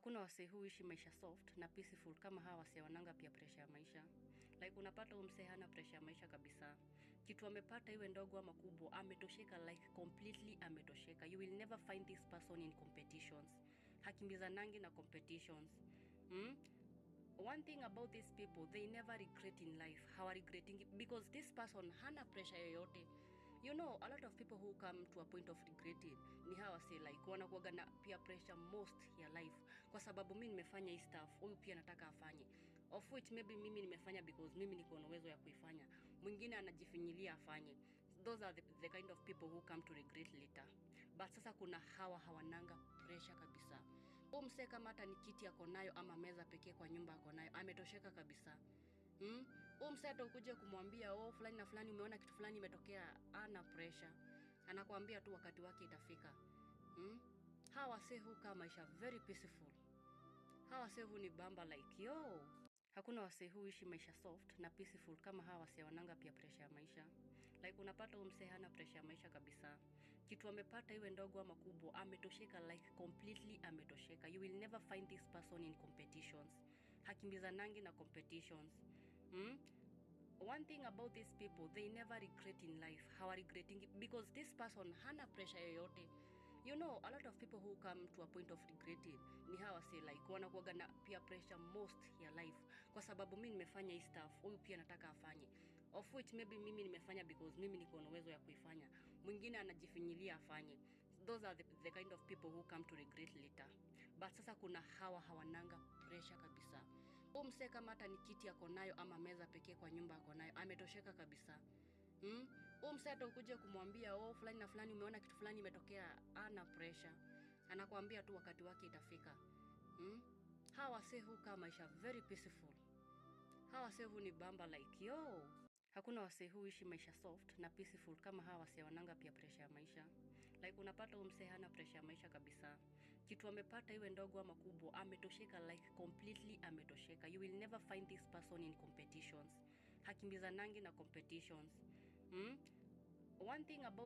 Hakuna wasee huishi maisha soft na peaceful kama hawa wasee wananga pia pressure ya maisha. Like unapata huyu msee hana pressure ya maisha kabisa. Kitu amepata, iwe ndogo ama kubwa, ametosheka, like completely ametosheka. You will never find this person in competitions. Hakimbizanangi na competitions. One thing about these people, they never regret in life. Hawa regretting because this person hana pressure yoyote. A lot of people who come to a point of regretting ni hawa say like wanakuwaga na peer pressure most ya life, kwa sababu mi nimefanya hii stuff, huyu pia nataka afanye, of which maybe mimi nimefanya because mimi niko na uwezo ya kuifanya, mwingine anajifinyilia afanye. Those are the kind of people who come to regret later. But sasa kuna hawa hawananga pressure kabisa. Huyu msee kama hata ni kiti ako nayo ama meza pekee kwa nyumba ako nayo, ametosheka kabisa. Huyu msee hata ukuje kumwambia, "Oh, fulani na fulani, umeona kitu fulani imetokea," ana pressure. Anakuambia tu wakati wake itafika. Hawa wasee hukaa maisha very peaceful. Hawa wasee ni bamba, like yo. Hakuna wasee huishi maisha soft na peaceful kama hawa wasee wananga pia pressure ya maisha. Like unapata huyu msee hana pressure ya maisha kabisa. Kitu amepata, iwe ndogo ama kubwa, ametosheka, like completely ametosheka. You will never find this person in competitions. Hakimbizanangi na competitions. One thing about these people, they never regret in life. Hawa regretting because this person hana pressure yoyote. A lot of people who come to a point of regretting ni hawa say like wanakuwaga na peer pressure most ya life, kwa sababu mi nimefanya hii stuff, huyu pia nataka afanye, of which maybe mimi nimefanya because mimi niko na uwezo ya kuifanya, mwingine anajifinyilia afanye. Those are the kind of people who come to regret later. But sasa kuna hawa hawananga pressure kabisa. Huyu msee kama hata ni kiti ako nayo ama meza pekee kwa nyumba ako nayo, ametosheka kabisa. Huyu msee hata ukuje kumwambia, "Oh, fulani na fulani, umeona kitu fulani imetokea," ana pressure. Anakuambia tu wakati wake itafika. Hawa wasee hukaa maisha very peaceful. Hawa wasee ni bamba, like yo. Hakuna wasee huishi maisha soft na peaceful kama hawa wasee wananga pia pressure ya maisha. Like unapata huyu msee hana pressure ya maisha kabisa. Kitu amepata, iwe ndogo ama kubwa, ametosheka, like completely ametosheka. You will never find this person in competitions. Hakimbizanangi na competitions. One thing about